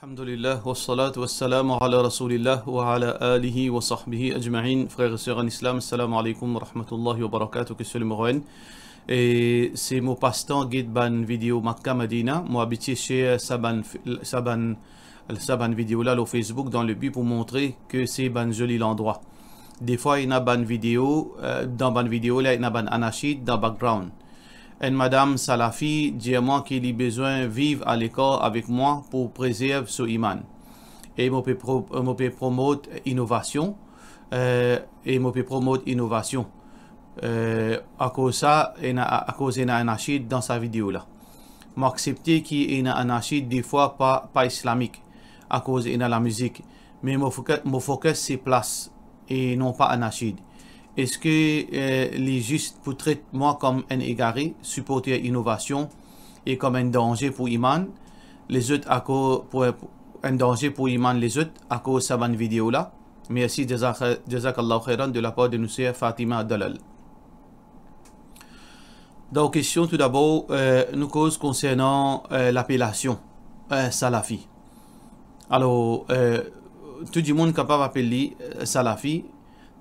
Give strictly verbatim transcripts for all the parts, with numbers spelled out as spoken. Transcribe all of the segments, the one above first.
Alhamdulillah, wassalatu wassalamu ala Rasoulillah wa ala alihi wa sahbihi ajmain. Frer e ser an Islam, assalamu alaikum wa rahmatullahi wa barakatuh, ke Dieu le me rende. E se mo pastan get bann video Makka Madina, mo abitie share sa bann, sa bann, sa bann video la lor Facebook dan le bi pou montre ke se bann zoli landrwa. Defwa ena bann video, eh, dan bann video la ena bann anashid dan background. Enn madam Salafi dir mwa ki li bizin viv alekar avek mwa pou prezerv so iman. E mo pe pro-, mo pe promot inovasion, eh, e mo pe promot inovasion. Eh, akoz sa, ena, akoz ena anashid dan sa video la. Mo aksepte ki ena anashid defwa pa, pa islamik, akoz ena lamizik. Me mo foka-, mo fokus se plas e non pa anashid. Eski, eh, li zis pou tret mwa kom enn egare, siporter inovasion e kom enn danze pou iman lezot ako-, pou, enn danze pou iman lezot akoz sa bann video la? Mersi, jazak-, jazakallahu khairan, de lapar de nou ser Fatima Dalal. Dan kestion, toudabor, eh, nou koz konsernan, eh, lapelasion, eh, Salafi. Alor, eh, tou dimoun kapav apel li, eh, Salafi,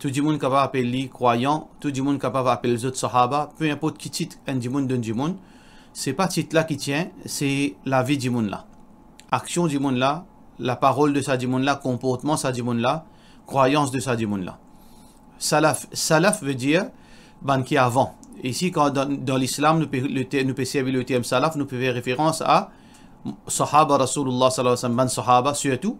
tou dimoun kapav apel li krwayan, tou dimoun kapav apel zot sahaba, pe inport ki tit enn dimoun donn dimoun, se pa tit la ki tie, se lavi dimoun la. Aksion dimoun la, laparol de sa dimoun la, konportman sa dimoun la, krwayans de sa dimoun la. Salaf, salaf vedir bann ki avan. Isi, kan dan, dan Lislam, nou pe, le ter-, nou pe servi le term salaf, nou pe fer referans a sahaba Rasoulillah sallallahu alayhi wa sallam, bann sahaba sirtou,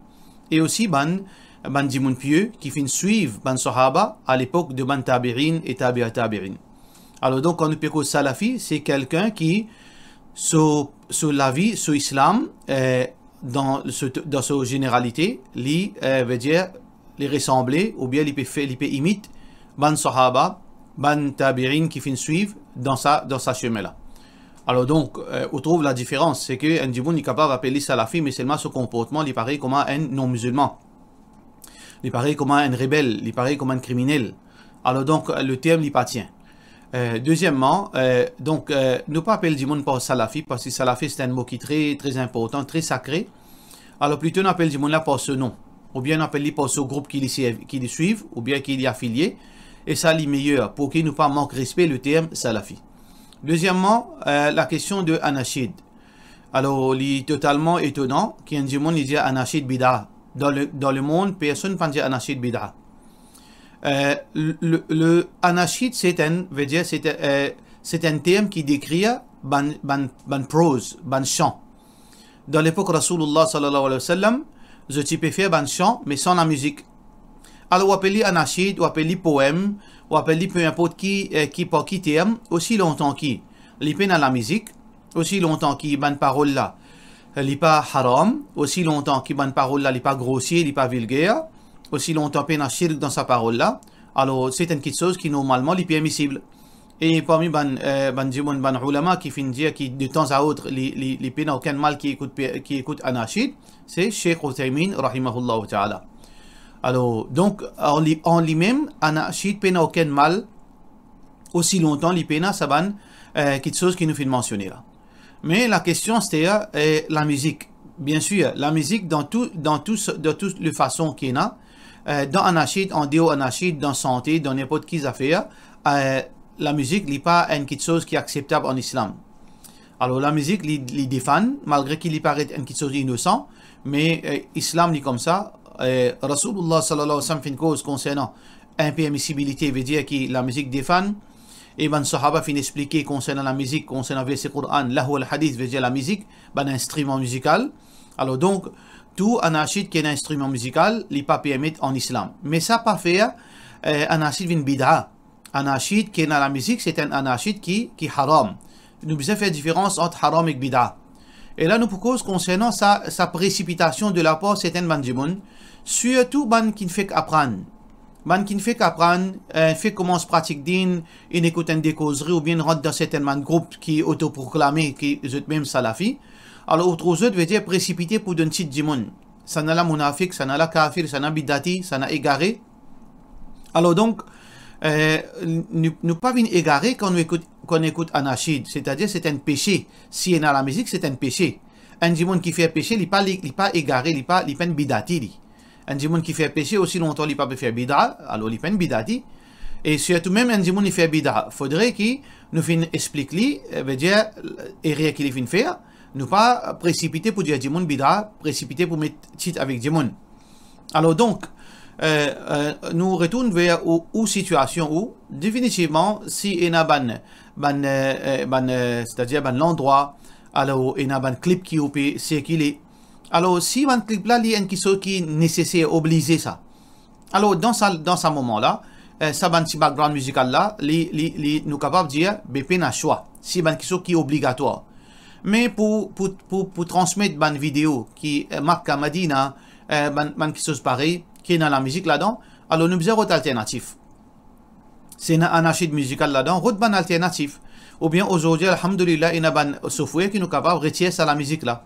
e osi bann, bann dimoun pie ki finn swiv bann sahaba alepok de bann tabiin e tabia tabiin. Alor donk, kan nou pe koz salafi, se kelkenn ki so, so lavi, so Islam, eh, dan so, dan so zeneralite, li, eh, vedir, li resanble oubien li pe fer, li pe imit bann sahaba, bann tabiin ki finn swiv dan sa, dan sa semin la. Alor donk, eh, ou trouv ladiferans, se ke enn dimoun li kapav apel li salafi, me selman so konportman, li parey kouma enn non-mizilman. Li parey kouma enn rebel, li parey kouma enn kriminel. Alor donk, le term li pa tien. Eh, dezieman, eh, donk, eh, nou pa apel dimoun par salafi, parski salafi se enn mo ki tre, tre inportan, tre sakre. Alor plito nou apel dimoun la par so non, oubien nou apel li par so group ki li serv-, ki li swiv, oubien ki li afilie, e sa li meyer, pou ki nou pa mank respe le term salafi. Dezieman, eh, lakestion de anashid. Alor, li totalman etonan ki enn dimoun li dir anashid bida. Dan le, dan lemond, personn pa dir anashid bida. Eh, le, le, le anashid, se enn, vedir, se, eh, se enn term ki dekrir bann, bann, bann proz, bann san. Dan lepok Rasoulillah sallallahu alayhi wa sallam, zot ti pe fer bann san, me san lamizik. Alor, ou apel li anashid, ou apel li poem, ou apel li pe inport ki, eh, ki par ki term, osi lontan ki li pena lamizik, osi lontan ki bann parol la, eh, li pa haram, osi lontan ki bann parol la, li pa grosie, li pa vilger, osi lontan pena shirk dan sa parol la, alor, se enn kitsoz ki normalman li permisib. E parmi bann, eh, bann dimoun, bann oulama ki finn dir ki de tan a ot, li, li, li pena okenn mal ki ekout pe-, ki ekout anashid, se Sheikh Uthaymin, rahimahullahu ta'ala. Alor, donk, an li, an limem, anashid pena okenn mal, osi lontan li pena sa bann, eh, kitsoz ki nou finn mansione la. Me lakestion, se, eh, lamizik. Biensir, lamizik dan tou, dan tou, dan tou le fason ki ena, eh, dan anashid, an deor anashid, dan sante, dan ninport ki zafer, eh, lamizik, li pa enn kitsoz ki akseptab an Islam. Alor, lamizik, li, li defann, malgre ki li paret enn kitsoz inosan, me, eh, Islam, li koumsa, eh, Rasoulillah sallallahu alayhi wa sallam finn koz konsernan inpermisibilite, vedir ki lamizik defann, e bann sahaba finn explike konsernan lamizik, konsernan verse Koran, lahw wal hadith, vedir lamizik, bann instriman mizikal. Alor donk, tou anashid ki ena instriman mizikal, li pa permet an Islam. Me sa pa fer, eh, anashid vinn bida. Anashid ki ena lamizik, se enn anashid ki, ki haram. Nou bizin fer diferans ant haram ek bida. E la nou pou koz konsernan sa, sa presipitasion de lapar sertenn bann dimoun, sirtou bann ki fek aprann. Bann ki fek aprann, eh, fek koumans pratik din, inn ekout enn de kozri oubien rant dan sertenn bann group ki otoproklame ki zot mem salafi. Alor ou trouv zot, vedir, presipite pou donn tit dimoun. Sannla munafik, sannla kafir, sannla bidati, sannla egare. Alor donk, eh, nou, nou pa vinn egare kan nou ekout, kan nou ekout anashid, setadir se enn pese. Si ena lamizik, se enn pese. Enn dimoun ki fer pese, li pa, li, li pa egare, li pa, li pa enn bidati, li. Enn dimoun ki fer pese, osi lontan li pa pe fer bida, alor li pa enn bidati. E sirtou mem enn dimoun ki fer bida, fodre ki nou finn explik li, eh, vedir, erer ki li finn fer, nou pa presipite pou dir dimoun bida, presipite pou met tit avek dimoun. Alor donk, eh, eh, nou retourn ver ou, ou sitiasion ou, definitivman, si ena bann, bann, eh, eh, bann, eh, setadir bann landrwa, alor ena bann klip ki ou pe sirkile. Alor, si bann klip la, li enn kiksoz ki neseser, oblize sa. Alor, dan sa, dan sa moman la, eh, sa bann ti background mizikal la, li, li, li, nou kapav dir, be pena swa. Si bann kiksoz ki obligatwar. Me pou, pou, pou, pou transmet bann video ki, eh, Makka, Madina, eh, bann, bann kiksoz parey, ki ena lamizik ladan, alor nou bizin rod alternatif. Si ena anashid mizikal ladan, rod bann alternatif. Oubien azordi, alhamdulillah, ena bann software ki nou kapav retir sa lamizik la.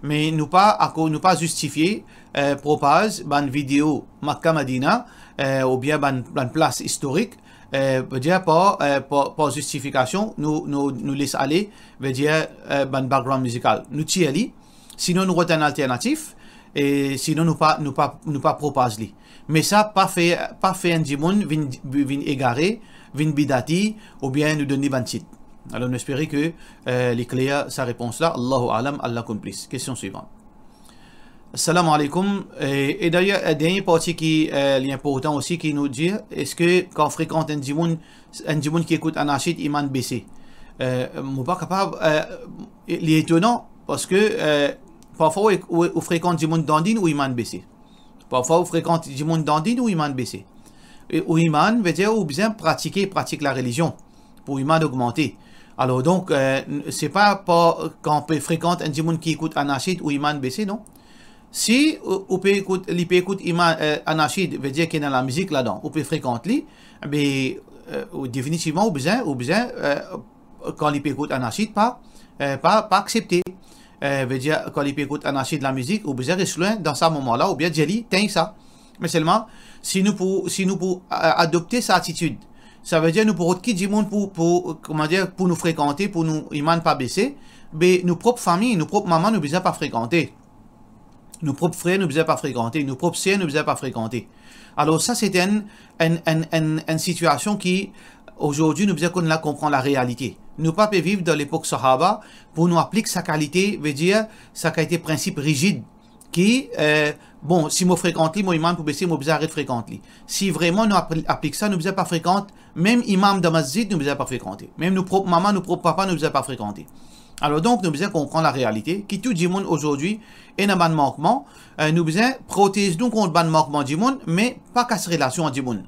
Me nou pa, ako-, nou pa zistifie, eh, propaz bann video Makka Madina, eh, oubien bann, bann plas istorik, eh, vedir par, eh, par, par zistifikasion, nou, nou, nou les ale, vedir, eh, bann background mizikal. Nou tir li, sinon nou rod enn alternatif, e sinon nou pa, nou pa, nou pa propaz li. Me sa pa fer, pa fer enn dimoun vinn, vinn egare, vinn bidati, oubien nou donn li bann tit. Alor nou espere ke, eh, li kler sa repons la. Allahu alam, Allah konn plis. Kestion swivan. Salam aleykoum. E, e dayer, eh, dernie parti ki, eh, li inportan osi ki nou dir, eski kan frekant enn dimoun, enn dimoun ki ekout anashid, iman bese? Eh, mo pa kapav, eh, li etonan, parski, eh, parfwa ou, ou, ou frekant dimoun dandin, ou iman bese. Parfwa ou frekant dimoun dandin, ou iman bese. E ou iman, vedir ou bizin pratike, pratik larelizion, pou iman ogmante. Alor donk, eh, n-, se pa par, kan pe frekant enn dimoun ki ekout anashid, ou iman bese, non. Si ou, ou pe ekout, li pe ekout iman, eh, anashid, vedir ki ena lamizik ladan, ou pe frekant li, be, eh, ou definitivman ou bizin, ou bizin, eh, kan li pe ekout anashid, pa, eh, pa, pa aksepte. Eh, vedir, kan li pe ekout anashid, lamizik, ou bizin res lwin dan sa moman la, oubien dir li, tegn sa. Me selman, si nou pou, si nou pou, eh, adopte sa atitid, savedir nou pou rod ki dimoun pou, pou, kouma dir, pou nou frekante, pou nou iman pa bese, be nou prop fami, nou prop mama, nou bizin pa frekante. Nou prop frer, nou bizin pa frekante. Nou prop ser, nou bizin pa frekante. Alor sa, se enn, enn, enn, enn, enn sitiasion ki, azordi, nou bizin konn la konpran larealite. Nou pa pe viv dan lepok sahaba pou nou aplik sa kalite, vedir, sa kalite prinsip rizid ki, eh, bon, si mo frekant li, mo iman pou bese, mo bizin aret frekant li. Si vreman nou apl-, aplik sa, nou bizin pa frekant, mem imam dan masjid, nou bizin pa frekante. Mem nou prop mama, nou prop papa, nou bizin pa frekante. Alor donk, nou bizin konpran larealite, ki tou dimoun azordi ena bann mankman, eh, nou bizin protez nou kont bann mankman dimoun, me pa kas relasion an dimoun.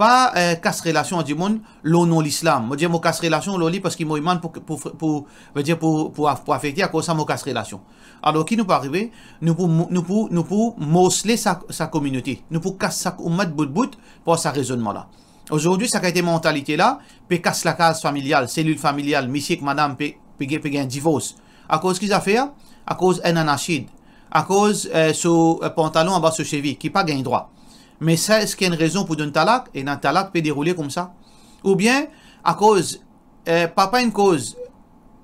Pa, eh, kas relasion an dimoun lor non Lislam. Mo dir mo kas relasion lor li parski mo iman pou, pou, pou, vedir pou, pou af-, pou afekte, akoz sa mo kas relasion. Alor ki nou pou arive, nou pou mo-, nou pou, nou pou morsle sa, sa kominote. Nou pou kas sa oumat bout bout par sa rezonnman la. Azordi, sa kalite mantalite la pe kas lakaz familial, selil familial, misie ek madam pe, pe gagn, pe gagn divors. Akoz ki zafer? Akoz enn anashid. Akoz, eh, so, eh, pantalon anba so sevi, ki pa gagn drwa. Me sa, eski enn rezon pou donn talak? Ena talak pe deroule koumsa. Oubien, akoz, eh, papa inn koz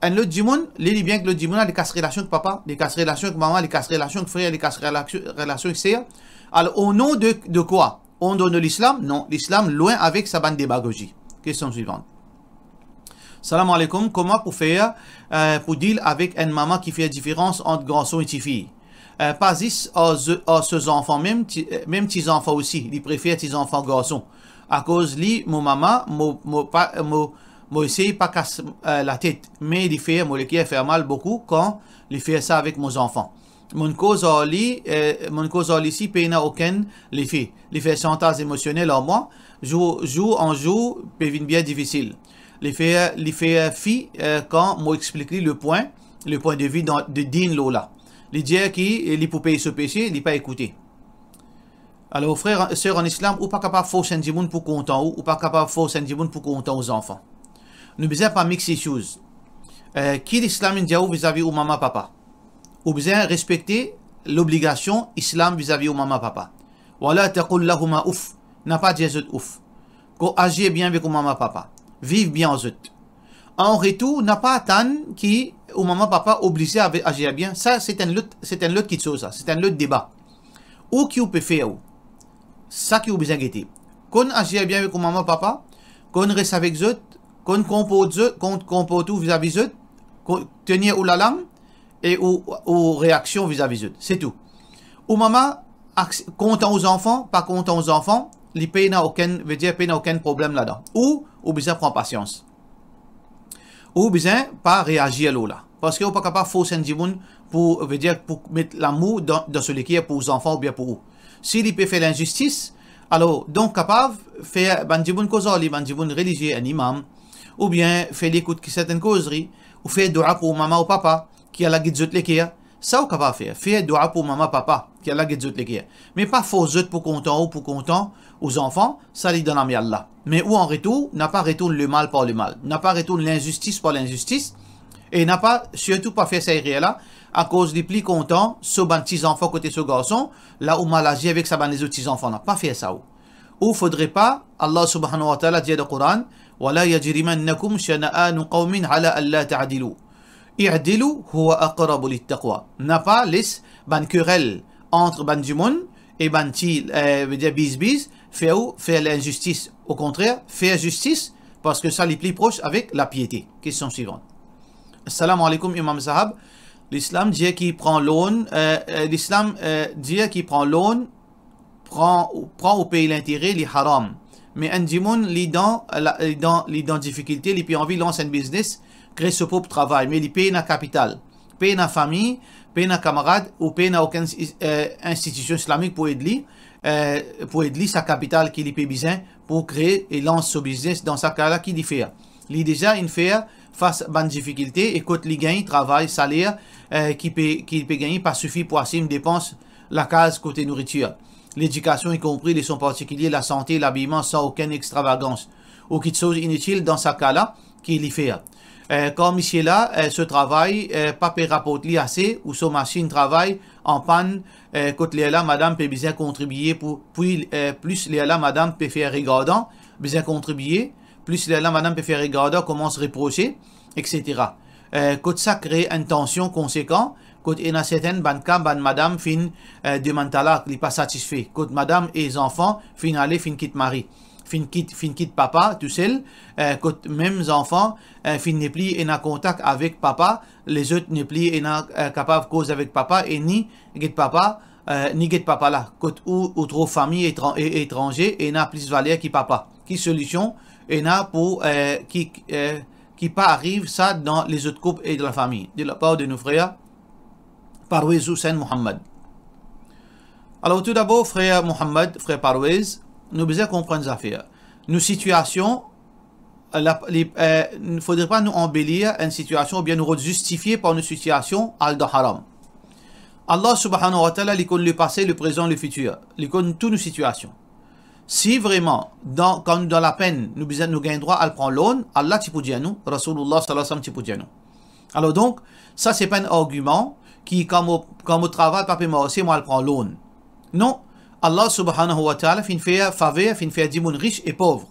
enn lot dimoun, li, li bien ek lot dimoun la, li kas relasion ek papa, li kas relasion ek mama, li kas relasion ek frer, li kas relasion, relasion ek ser. Alor, o non de, de kwa? O non de Lislam? Non, Lislam lwin avek sa bann demagozi. Kestion swivan. Salam aleykoum, kouma pou fer, eh, pou deal avek enn mama ki fer diferans ant garson e tifi? Eh, pa zis ar ze-, ar so zanfan, mem ti, eh, mem ti zanfan osi, li prefer ti zanfan garson. Akoz li, mo mama, mo, mo pa, mo, mo esey pa kas, eh, latet, me li fer mo leker fer mal boukou kan li fer sa avek mo zanfan. Mo'nn koz ar li, eh, mo'nn koz ar li si pena okenn lefe. Li fer santaz emosionel ar mwa, zour, zour an zour pe vinn bien difisil. Li fer, li fer fi, eh, kan mo explik li le pwin, le pwin de vi dan, de din lor la. Li dir ki, eh, li pou pey so pese, li pa ekoute. Alor, frer, ser an Islam, ou pa kapav fors enn dimoun pou kontan ou, ou pa kapav fors enn dimoun pou kontan ou zanfan. Nou bizin pa mix issues. Eh, ki Lislam inn dir ou vizavi ou mama papa? Ou bizin respekte lobligasion Islam vizavi ou mama papa. Wala taqul lahuma uff. Na pa dir zot ouf. Ko azir bien avek ou mama papa. Viv bien ar zot. An retour, na pa atann ki ou mama, papa oblize ave-, azir bien. Sa, se enn lot, se enn lot kitsoz sa, se enn lot deba. Ou ki ou pe fer ou, sa ki ou bizin gete. Konn azir bien avek ou mama, papa, konn res avek zot, konn konport zot, konn konport ou vizavi zot, konn tenir ou lalang e ou, ou reaksion vizavi zot. Se tou. Ou mama, aks-, kontan ou zanfan, pa kontan ou zanfan, li pena okenn, vedir pena okenn problem ladan. Ou, ou bizin pran pasians. Ou bizin pa reazir lor la. Parski ou pa kapav fors enn dimoun pou, vedir pou met lamour dan, dan so leker pou zanfan oubien pou ou. Si li pe fer linzistis, alor, donk kapav fer bann dimoun koz ar li, bann dimoun relizie, enn imam, oubien fer li ekout ki sertenn kozri, ou fer doua pou mama ou papa, ki Allah gid zot leker. Sa ou kapav fer, fer doua pou mama, papa, ki Allah gid zot leker. Me pa fors zot pou kontan ou, pou kontan ou zanfan, sa li dan lame Allah. Me ou an retour, napa retourn lemal par lemal, napa retourn linzistis par linzistis, e napa, sirtou pa fer sa erer la, akoz li pli kontan so bann ti zanfan kote so garson, la ou mal azir avek sa bann lezot ti zanfan la. Pa fer sa ou. Ou fodre pa, Allah subhanahu wa ta'ala dir dan Koran, "Wa la yajrimannakum shana'anu qawmin ala alla ta'dilu. I'dilu huwa aqrabu littaqwa." Napa les bann kerel ant bann dimoun e bann ti, eh, vedir bizbiz, fer ou fer linzistis. Okontrer, fer zistis, parski sa li pli pros avek lapiete. Kestion swivan. Assalamu alaikum, Imam Sahab. Lislam dir ki pran loan, eh, eh, Lislam, eh, dir ki pran loan, pran, pran ou pey lintere, li haram. Me enn dimoun, li dan, la, li dan, li dan difikilte, li pe anvi lans enn biznes, kre so prop travay, me li pena kapital, pena fami, pena kamarad, ou pena okenn, eh, institision islamik pou ed li, eh, pou ed li sa kapital ki li pe bizin pou kre e lans so biznes. Dan sa ka la, ki li fer? Li deza inn fer fas bann difikilte e kot li gagn travay, saler, eh, ki pe, ki pe gagne pa sifi pou asim depans lakaz kote nouritir, ledikasion, ikonpri leson partikilie, lasante, labiman, san okenn extravagans ou kitsoz initil. Dan sa ka la, ki li fer? Eh, kan misie la, eh, so travay, eh, pa pe raport li ase, ou so masinn travay anpann, eh, kot lerla madam pe bizin kontribie pou, pwi, eh, plis lerla madam pe fer regardan, bizin kontribie, plis lerla madam pe fer regardan, koumans reprose, et cetera. Eh, kot sa kre enn tansion konsekan, kot ena sertenn bann ka, bann madam finn, eh, demann talak, li pa satisfe. Kot madam e zanfan finn ale, finn kit mari, finn kit, finn kit papa tousel, eh, kot mem zanfan, eh, finn nepli ena kontak avek papa, lezot nepli ena, eh, kapav koz avek papa e ni get papa, eh, ni get papa la. Kot ou, ou trouv fami etran-, e-, etranze ena plis valer ki papa. Ki solision ena pou, eh, ki, eh, ki pa ariv sa dan lezot koup e dan lafami, de la par de nou frer Parwez Hussein Mohammad. Alor, toudabor, frer Mohammad, frer Parwez, nou bizin konprann zafer. Nou sitiasion, la, li, eh, fodre pa nou anbelir enn sitiasion oubien nou rod zistifie par nou sitiasion al dan haram. Allah subhanahu wa ta'ala, li konn lepase, leprezan, lefitir. Li konn tou nou sitiasion. Si vreman, dan, kan nou dan lapenn, nou bizin, nou gagn drwa al pran loan, Allah ti pou dir nou, Rasoulullah sallallahu alayhi wa sallam ti pou dir nou. Alor donk, sa se pa enn argiman ki kan mo, kan mo travay pa pe marse, mo al pran loan. Non, Allah subhanahu wa ta'ala finn fer faver, finn fer dimoun ris e pov.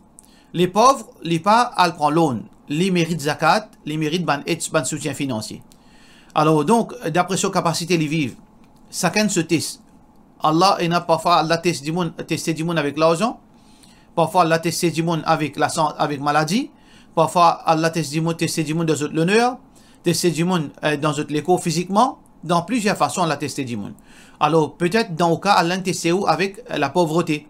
Lepov, li pa al pran loan, li merit zakat, li merit bann ed, bann soutien finansie. Alor donk, dapre so kapasite li viv, sakenn so tes. Allah, ena parfwa Allah tes dimoun, teste dimoun avek larzan, parfwa Allah teste dimoun avek lasan-, avek maladi, parfwa Allah tes dimoun, teste dimoun dan zot loner, teste dimoun, eh, dan zot lekor fizikman, dan plizier fason Allah teste dimoun. Alor, petet dan ou ka, Allah teste ou avek, eh, lapovrete.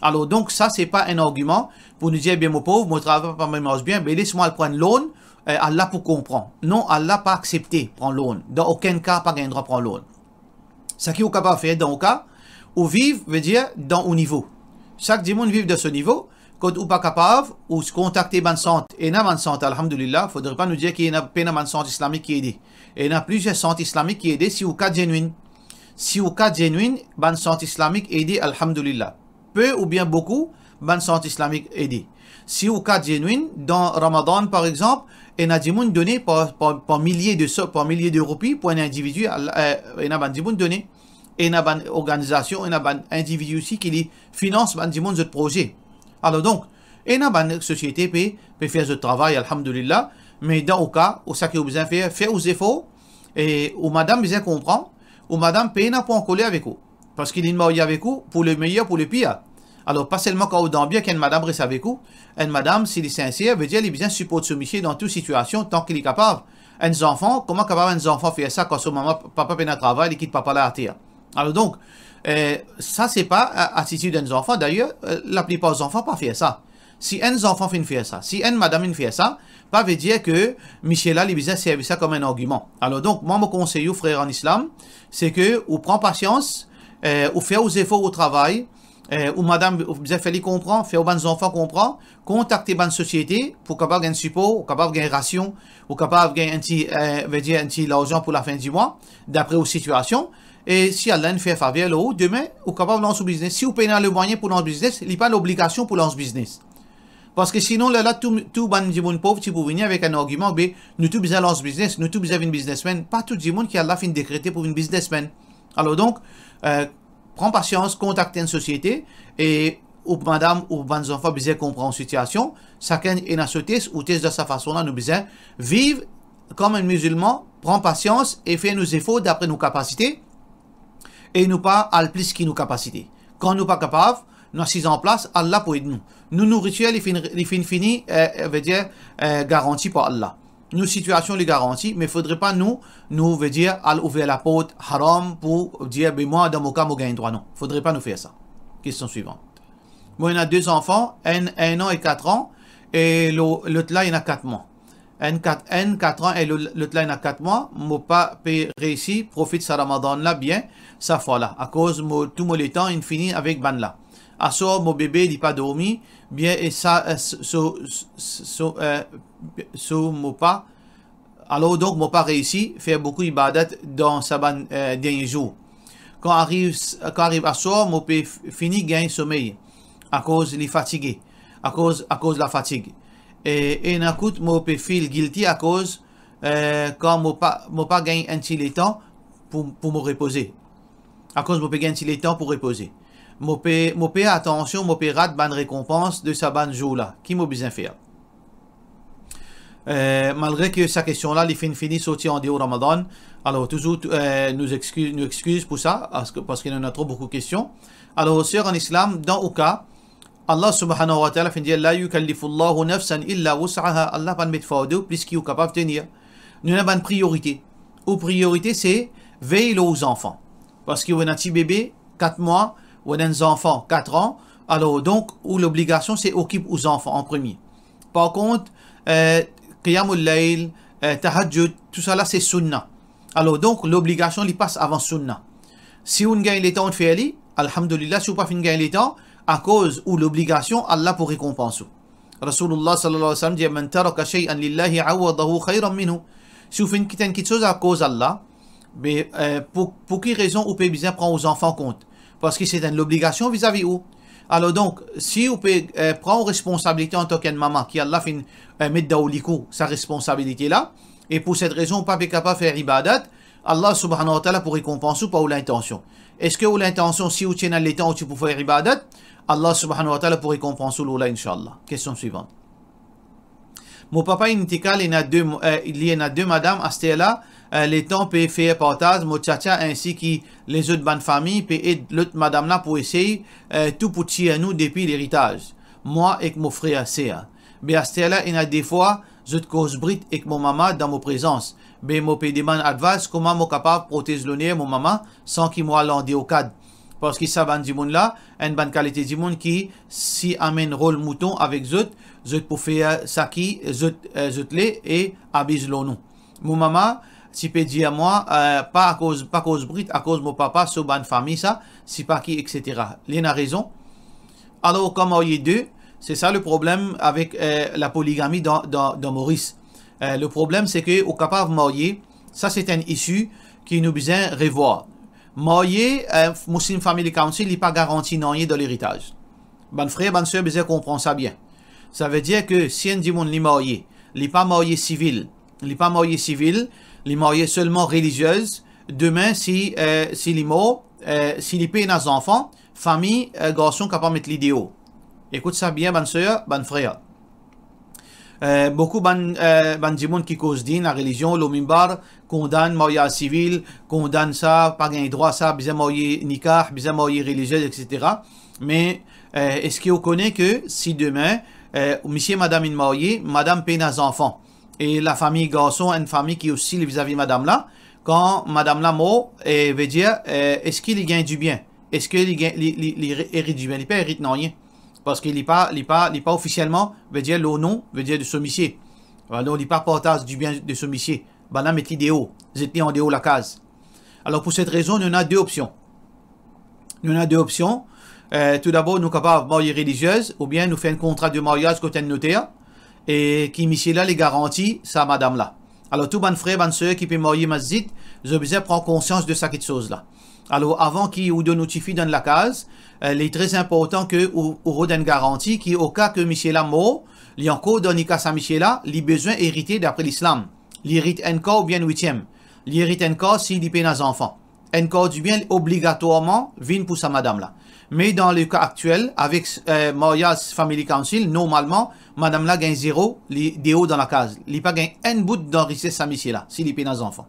Alor donk, sa se pa enn argiman pou nou dir, "Ebien, mo pov, mo travay pa, pa mars bien, be les mwa al pran loan, eh, Allah pou konpran." Non, Allah pa aksepte pran loan. Dan okenn ka, pa gagn drwa pran loan. Seki ou kapav fer dan ou ka, ou viv, vedir, dan ou nivo. Sak dimoun viv dan so nivo, kot ou pa kapav, ou kontakte bann sant. Ena bann sant, alhamdulillah, fodre pa nou dir ki ena, pena bann sant islamik ki ede. Ena plizier sant islamik ki ede si ou ka genuine. Si ou ka genuine, bann sant islamik ede, alhamdulillah. Pe oubien boukou, bann sant islamik ede. Si ou ka genuine, dan Ramadan, par exanp, ena dimoun done par, par, par milie de so-, par milie de roupi pou enn individi, al-, eh, ena bann dimoun done, ena bann organizasion, ena bann individi osi ki li finans bann dimoun zot proze. Alor donk, ena bann sosiete pe, pe fer zot travay, alhamdulillah, Me dan ou ka, ou seki ou bizin fer, fer ou zefor, e ou madam bizin konpran, ou madam pena pou ankoler avek ou. Parski li marye avek ou pou le meyer, pou le pir. Alor, pa selman kan ou dan bien ki enn madam res avek ou. Enn madam, si li sinser, vedir li bizin siport so misie dan tou sitiasion, tan ki li kapav. Enn zanfan, kouma kapav enn zanfan fer sa kan so mama, papa pena travay, li kit papa la ater? Alor donk, eh, sa se pa, eh, atitid enn zanfan. Dayer, eh, laplipar zanfan pa fer sa. Si enn zanfan finn fer sa, si enn madam finn fer sa, pa vedir ke misie la, li bizin servi sa kom enn argiman. Alor donk, mwa, mo konsey ou, frer an Islam, se ke ou pran pasians, eh, ou fer ou zefor, ou travay, eh, ou madam, ou bizin fer li konpran, fer ou bann zanfan konpran, kontakte bann sosiete pou kapav gagn sipor, ou kapav gagn rasion, ou kapav gagn enn ti, eh, vedir enn ti larzan pou lafin di mwa, dapre ou sitiasion. E si Allah inn fer faver lor ou, demin, ou kapav lans ou biznes. Si ou pena lemwayin pou lans biznes, li pa lobligasion pou lans biznes. Parski sinon, lerla tou, tou bann dimoun pov ti pou vini avek enn argiman, be, nou tou bizin lans biznes, nou tou bizin vinn biznesmenn. Pa tou dimoun ki Allah finn dekrete pou vinn biznesmenn. Alor donk, eh, pran pasians, kontakte enn sosiete, e ou madam, ou bann zanfan bizin konpran sitiasion, sakenn ena so test, ou test dan sa fason la, nou bizin viv kom enn mizilman, pran pasians e fer nou zefor dapre nou kapasite, e nou pa al plis ki nou kapasite. Kan nou pa kapav, nou asiz anplas, Allah pou ed nou. Nou nouritir, li finn, li finn fini, eh, vedir, eh, garanti par Allah. Nou sitiasion li garanti, me fodre pa nou, nou, vedir, al ouver laport haram pou dir, be mwa, dan mo ka, mo gagn drwa. Non, fodre pa nou fer sa. Kestion swivan. Mo ena de zanfan, enn enn an e kat an, e lo-, lot la ena kat mwa. Enn kat, enn kat an e lo-, lot la ena kat mwa, mo pa pe reisi profit sa Ramadan la bien sa fwa la, akoz mo, tou mo letan inn fini avek bann la. Aswar mo bebe li pa dormi bien e sa, eh, so, so, so, eh, so mo pa, alor donk mo pa reisi fer boukou ibadat dan sa bann, eh, dernie zour. Kan ariv, kan ariv aswar, mo pe f-, fini gagn somey akoz li fatige, akoz, akoz lafatig. E, e ena kout mo pe feel guilty akoz, eh, kan mo pa, mo pa gagn enn ti letan pou, pou mo repoze. Akoz mo pe gagn ti letan pou repoze. Mo pe, mo pe atansion, mo pe rat bann rekonpans de sa bann zour la. Ki mo bizin fer? Eh, malgre ke sa kestion la, li finn fini sorti andeor Ramadan, alor touzour, eh, nou exkiz, nou exkiz pou sa, parski, parski nou ena tro boukou kestion. Alor, ser an Islam, dan ou ka, Allah subhanahu wa ta'ala finn dir, "La yukallifullahu nafsan illa wus'aha." Allah pa'nn met fardo plis ki ou kapav tenir. Nou ena bann priyorite. Ou priyorite se vey lor ou zanfan. Parski ou ena ti bebe, kat mwa, ou ena enn zanfan, kat an, alor donk ou lobligasion se okip ou zanfan an premie. Par kont, eh, qiyamul layl, eh, tahajjud, tousala se sunna. Alor donk, lobligasion li pas avan sunna. Si ou gagn letan ou fer li, alhamdulillah, si ou pa finn gagn letan, akoz ou lobligasion, Allah pou rekonpans ou. Rasoulullah sallallahu alayhi wa sallam dir, "Man taraka shay'an lillahi awwadahu khayran minhu." Si ou finn kit enn kiksoz akoz Allah, be, eh, pou, pou ki rezon ou pe bizin pran ou zanfan kont? Parski se enn lobligasion vizavi ou. Alor donk, si ou pe, eh, pran ou responsabilite antan ki enn mama, ki Allah finn, eh, met dan ou likou sa responsabilite la, e pou set rezon ou pa pe kapav fer ibadat, Allah subhanahu wa ta'ala pou rekonpans ou par ou lintansion. Eski ou lintansion, si ou ti ena letan ou ti pou fer ibadat, Allah subhanahu wa ta'ala pou rekonpans ou lor la, inshallah. Kestion swivan. Mo papa inn intikal, ena de, eh, li ena de madam, aster la, eh, letan pe fer partaz mo tiatia insi ki lezot bann fami pe ed lot madam la pou esey, eh, tou pou tir nou depi leritaz, mwa ek mo frer, ser. Be aster la, ena defwa, zot koz brit ek mo mama dan mo prezans. Be mo pe demann advice, kouma mo kapav protez loner mo mama san ki mo al andeor kad? Parski sa bann dimoun la, enn bann kalite dimoun ki si amenn rol mouton avek zot, zot pou fer saki zot, eh, zot le e abiz lor nou. Mo mama ti pe dir mwa, eh, pa akoz, pa koz brit akoz mo papa so bann fami sa, sipa ki, et cetera. Li ena rezon. Alor, kan marye de, se sa le problem avek, eh, lapoligami dan, dan, dan Moris. Eh, le problem se ke ou kapav marye, sa se enn issue ki nou bizin revwar. Marye, eh, Muslim Family Council, li pa garanti nanye dan leritaz. Bann frer, bann ser bizin konpran sa bien. Savedir ke si enn dimoun li marye, li pa marye sivil, li pa marye sivil, li marye selman reliziez, demin si, eh, si li mor, eh, si li pena zanfan, fami, eh, garson kapav met li deor. Ekout sa bien, bann ser, bann frer. Eh, boukou bann, eh, bann dimoun ki koz din, larelizion, lor minbar, kondann maryaz sivil, kondann sa, pa gagn drwa sa, bizin marye nikah, bizin marye reliziez, et cetera. Me, eh, eski ou kone ke si demin, eh, misie madam inn marye, madam pena zanfan, e lafami garson, enn fami ki ostil vizavi madam la, kan madam la mor, eh, vedir, eh, eski li gagn dibien? Eski li gagn, li, li, li re-, erit dibien? Li pa erit nanye. Parski li pa, li pa, li pa ofisielman, vedir lor non, vedir de so misie. Alor, li pa partaz dibien de so misie. Bannla met li deor, zet li andeor lakaz. Alor, pou set rezon, nou ena de opsion. Nou ena de opsion. Eh, toudabor, nou kapav marye reliziez, oubien nou fer enn kontra de maryaz kot enn noter, e ki misie la, li garanti sa madam la. Alor, tou bann frer, bann ser ki pe marye masjid, zot bizin pran konsians de sa kiksoz la. Alor, avan ki ou donn ou tifi dan lakaz, eh, li tre inportan ke ou, ou rod enn garanti ki, oka ke misie la mor, li ankor dan nika sa misie la, li bizin erite dapre Lislam. Li erit enn kar oubien enn witiem. Li erit enn kar si li pena zanfan. Enn kar dibien obligatwarman vinn pou sa madam la. Me dan le ka aktiel, avek, eh, maryaz family council, normalman, madam la gagn zero, li deor dan lakaz. Li pa gagn enn bout dan rises sa misie la, si li pena zanfan.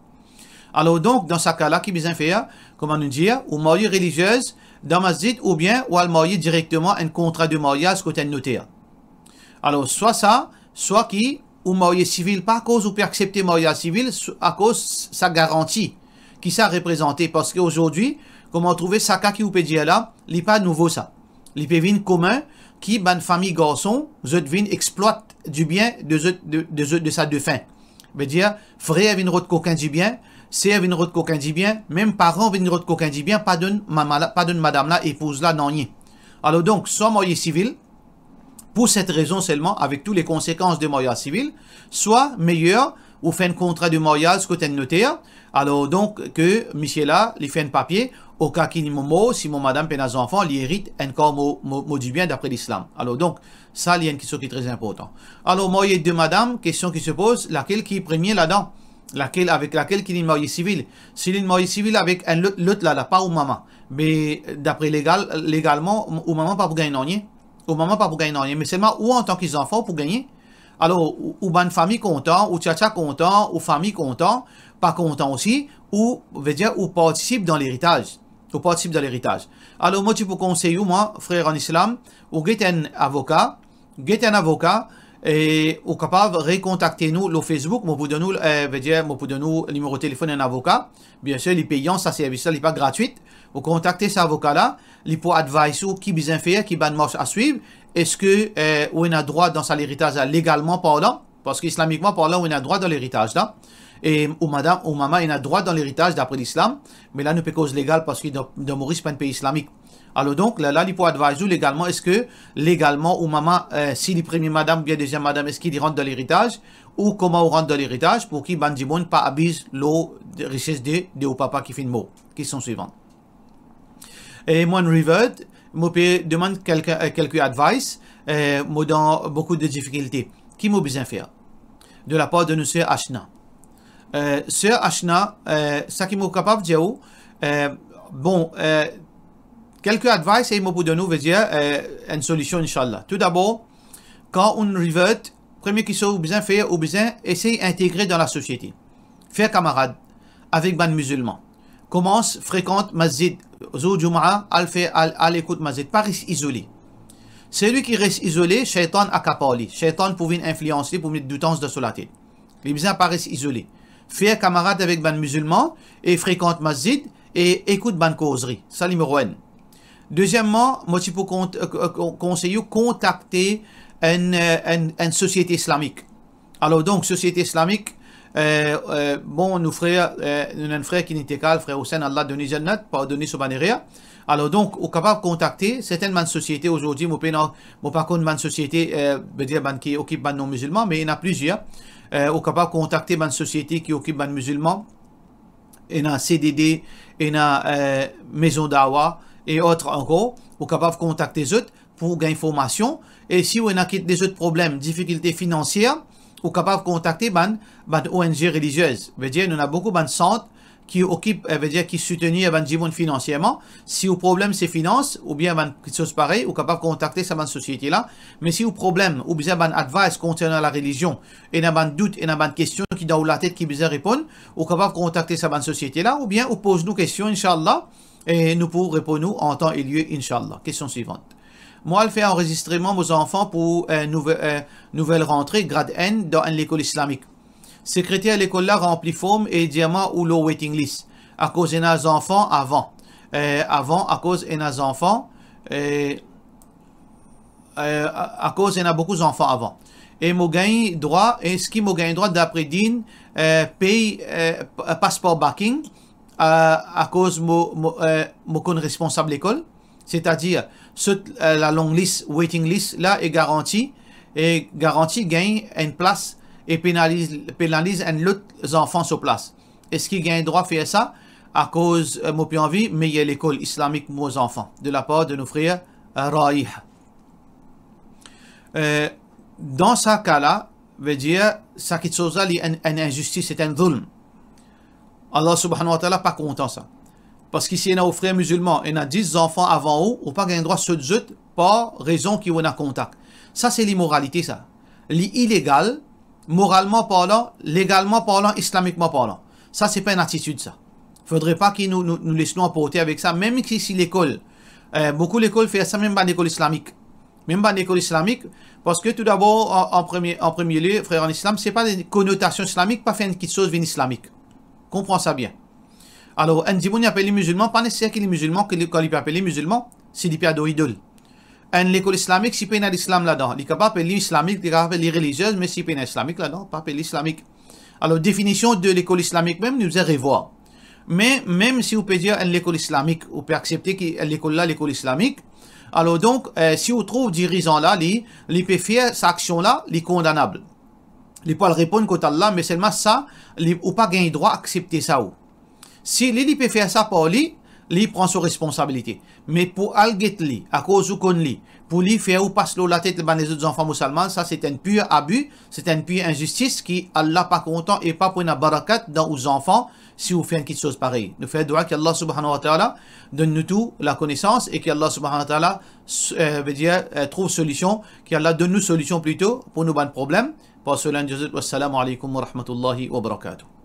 Alor donk, dan sa ka la, ki bizin fer, kouma nou dir, ou marye reliziez dan masjid, oubien ou al marye direkteman enn kontra de maryaz kot enn noter. Alor, swa sa, swa ki ou marye sivil, pa akoz ou pe aksepte maryaz sivil, s-, akoz sa garanti ki sa reprezante, parski azordi, kouma ou trouve sa ka ki ou pe dir la, li pa nouvo sa. Li pe vinn komin ki bann fami garson, zot vinn explwat dibien de zot, de, de zot, de sa defin. Vedir, frer vinn rod kokin dibien, ser vinn rod kokin dibien, mem paran vinn rod kokin dibien, pa donn mama la, pa donn madam la, epouz la, nanye. Alor donk, swa marye sivil, pou set rezon selman, avek tou le konsekans de maryaz sivil, swa meyer ou fer enn kontra de maryaz kot enn noter, alor donk ke misie la, li fer enn papie, oka ki mo mor, si mo madam pena zanfan, li erit enn kar mo, mo, mo dibien dapre Lislam. Alor donk, sa li enn kiksoz ki tre inportan. Alor, marye de madam, kestion ki se poz, lakel ki premie ladan? Lakel, avek lakel ki li marye sivil? Si li marye sivil avek enn lot, lot la, la, pa ou mama. Me dapre legal, legalman, ou mama pa pou gagn nanye. Ou mama pa pou gagn nanye, me selman ou antan ki zanfan ou pou gagne. Alor, ou, ou bann fami kontan, ou tiatia kontan, ou fami kontan, pa kontan osi, ou, vedir, ou partisip dan leritaz. Ou partisip dan leritaz. Alor, mo ti pou konsey ou, mwa, frer an Islam, ou get enn avoka, get enn avoka, e ou kapav rekontakte nou lor Facebook, mo pou donn ou, eh, vedir, mo pou donn ou nimero telefonn enn avoka. Biensir, li peyan, sa servis la, li pa gratwit. Ou kontakte sa avoka la, li pou advise ou ki bizin fer, ki bann mars a swiv, eski, eh, ou ena drwa dan sa leritaz la legalman parlan, parski islamikman parlan, ou ena drwa dan leritaz la. E ou madam, ou mama ena drwa dan leritaz dapre Lislam, me la nou pe koz legal parski dan, dan Moris pa enn pei islamik. Alor donk, la, la, li pou advise ou legalman, eski legalman ou mama, eh, si li premie madam oubien deziem madam, eski li rant dan leritaz, ou kouma ou rant dan leritaz, pou ki bann dimoun pa abiz lor rises de, de ou papa ki finn mor. Kestion swivan. E mwa, revert, mo pe demann kelke, eh, kelke advice, eh, mo dan boukou de difikilte. Ki mo bizin fer? De lapar de nou ser Ashna. Eh, ser Ashna, eh, sa ki mo kapav dir ou, eh, bon, eh, kelke advice e mo pou donn ou, vedir, eh, enn solision, inshallah. Toudabor, kan ou revert, premie kiksoz ou bizin fer, ou bizin esey integre dan lasosiete. Fer kamarad avek bann mizilman. Koumans frekant masjid, zour Jumaa, al fer, al, al ekout masjid, pa res izole. Selwi ki res izole, Shaytan akapar li. Shaytan pou vinn inflians li, pou met doutans dan so latet. Li bizin pa res izole. Fer kamarad avek bann mizilman e frekant masjid e ekout bann kozri. Sa nimero enn. Dezieman, mo ti pou kont-, eh, ko-, ko-, konsey ou kontakte enn, eh, enn, enn sosiete islamik. Alor donk, sosiete islamik, eh, eh, bon, nou frer, eh, nou ena enn frer ki Nitekal, frer Hussein, Allah donn li jannat, pardonn li so bann erer. Alor donk, ou kapav kontakte sertenn bann sosiete azordi, mo pena, mo pa konn bann sosiete, eh, vedir bann ki okip bann non-mizilman, me ena plizier. Eh, ou kapav kontakte bann sosiete ki okip bann mizilman, ena C D D, ena, eh, Maison Dawa e ot ankor. Ou kapav kontakte zot pou gagn formasion. E si ou ena kit lezot problem, difikilte finansie, ou kapav kontakte bann, bann O N G reliziez. Vedir, nou ena boukou bann sant ki okip, eh, vedir ki soutenir bann dimoun finansierman. Si ou problem se finans oubien bann kiksoz parey, ou kapav kontakte sa bann sosiete la. Me si ou problem, ou bizin bann advice konsernan larelizion, ena bann dout, ena bann kestion ki dan ou latet ki bizin reponn, ou kapav kontakte sa bann sosiete la, oubien ou poz nou kestion, inshallah, e nou pou reponn ou an tan e lie, inshallah. Kestion swivant. Mo al fer anrezistreman mo zanfan pou, eh, nouve-, eh, nouvel rantre, grad enn, dan enn lekol islamik. Sekreter lekol la ranpli form e dir mwa ou lor waiting list, akoz ena zanfan avan. Eh, avan, akoz ena zanfan, eh, eh, a-, akoz ena boukou zanfan avan. E mo gagn drwa, eski mo gagn drwa dapre din, eh, pey, eh, p-, pas par backing, eh, akoz mo, mo, eh, mo konn responsab lekol? Setadir, sot, eh, lalong lis, waiting list la e garanti, e garanti gagn enn plas e penaliz, penaliz enn lot zanfan so plas. Eski gagn drwa fer sa? Akoz, eh, mo pe anvi meyer lekol islamik mo zanfan, de lapar de nou frer, eh, Raih. Eh, dan sa ka la, vedir, sa kiksoz la, li enn, enn inzistis, se enn zulm. Allah Subhanahu wa Ta'ala pa kontan sa. Parski si ena ou frer mizilman, ena dis zanfan avan ou, ou pa gagn drwa sot zot par rezon ki ou ena kontak. Sa se limoralite sa. Li ilegal, moralman parlan, legalman parlan, islamikman parlan. Sa se pa enn atitid sa. Fodre pa ki nou, nou, nou les nou anporte avek sa, mem si, si lekol, eh, boukou lekol fer sa, mem bann lekol islamik. Mem bann lekol islamik, parski toudabor, an, an premie, an premie lie, frer an islam, se pa konotasion islamik, pa fer enn kiksoz vinn islamik. Konpran sa bien. Alor, enn dimoun li apel li mizilman, pa neseser ki li mizilman, ki li, kan li pe apel li mizilman, si li pe ador idol. Enn lekol islamik, si pena lislam ladan, li kapav apel li islamik, li kapav apel li reliziez, me si pena islamik ladan, pa apel li islamik. Alor, definision de lekol islamik mem, nou bizin revwar. Me mem si ou pe dir enn lekol islamik, ou pe aksepte ki enn lekol la, lekol islamik, alor donk, eh, si ou trouv dirizan la, li, li pe fer sa aksion la, li kondanab. Li pou al reponn kot Allah, me selman sa, li, ou pa gagn drwa aksepte sa ou. Si li, li pe fer sa par li, li pran so responsabilite. Me pou al get li, akoz ou konn li, pou li fer ou pas lor latet bann lezot zanfan mizilman, sa se enn pir abi, se enn pir inzistis ki Allah pa kontan e pa pou ena barakat dan ou zanfan si ou fer enn kiksoz parey. Nou fer dwa ki Allah Subhanahu wa Ta'ala donn nou tou lakonesans e ki Allah Subhanahu wa Ta'ala, eh, vedir, eh, trouv solision, ki Allah donn nou solision plito pou nou bann problem. Par so, enn dezot, wassalamu alaikum wa rahmatullahi wa barakatuh.